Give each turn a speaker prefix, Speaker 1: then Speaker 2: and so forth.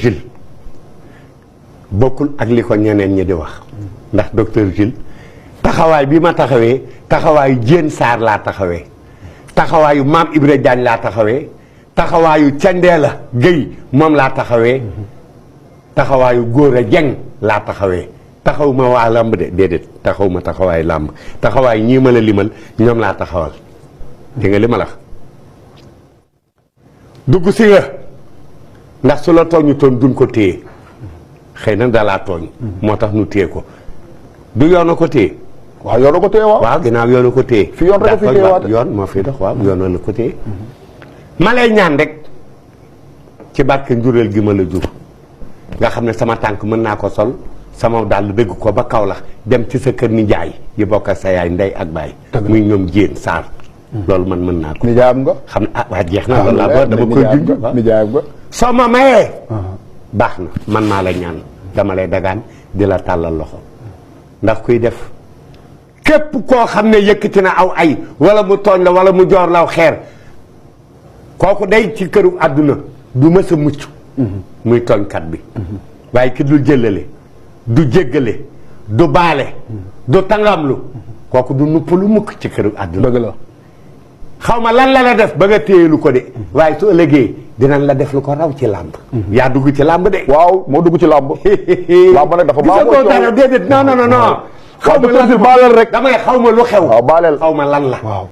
Speaker 1: Gilles bokkul ak li ko ñeneen ñi di wax ndax docteur Gilles taxawaay bi ma taxawee taxawaayu Diène Sarr laa taxawee taxawaayu Maam Ibra Diagne laa taxawee taxawaayu Thiendella Gueye moom laa taxawee taxawaayu Gora Dieng laa taxawee taxawuma waa làmb de déedéet taxawuma taxawaayu làmb taxawaay ñii ma la limal ñoom laa taxawal di nga li ma la dugg si nga ndax su la tooñu toon duñ ko téye xëy na dalaa tooñ moo tax nu téye ko du yoon a ko téye
Speaker 2: waaw yoon a ko téye waaw
Speaker 1: ginnaaw yoon a ko téye
Speaker 2: fi yoon rek a fi téye waat
Speaker 1: yoon moo fi dox waaw yoon la ko téye ma lay ñaan rek ci barke njureel gi ma la jur nga xam ne sama tànk mën naa ko sol sama dàll dëgg ko ba kaw la dem ci sa kër nijaay yi bokk sa yaay ndey ak baay muy ñoom Diène Sarr loolu man mën naa ko
Speaker 2: nijaayam nga
Speaker 1: xam ne waa jeex na loolu laa ba dama koy junj
Speaker 2: nijaayam nga
Speaker 1: soo ma mayee baax na man maa la ñaan dama lay dagaan di la tàllal loxo ndax kuy def képp koo xam ne yëkkati na aw ay wala mu tooñ la wala mu joor law xeer kooku day ci këru àdduna du mës a mucc muy tooñkat bi waaye ki dul jëlale du jéggale du baale du tangamlu kooku du nuppalu mukk ci këru àdduna
Speaker 2: dëgg la
Speaker 1: xaw ma lan la def ba nga téyelu ko de waaye su ëllëgee dinañ la def lu ko raw ci làmb yaa dugg ci làmb de
Speaker 2: waaw moo dugg ci làmb làmb nag dafa
Speaker 1: gisagoo dara déedéet non xaw ma lan
Speaker 2: baaleel rek
Speaker 1: damay xaw ma lu xew
Speaker 2: waaw baaleel
Speaker 1: xaw ma lan la
Speaker 2: waaw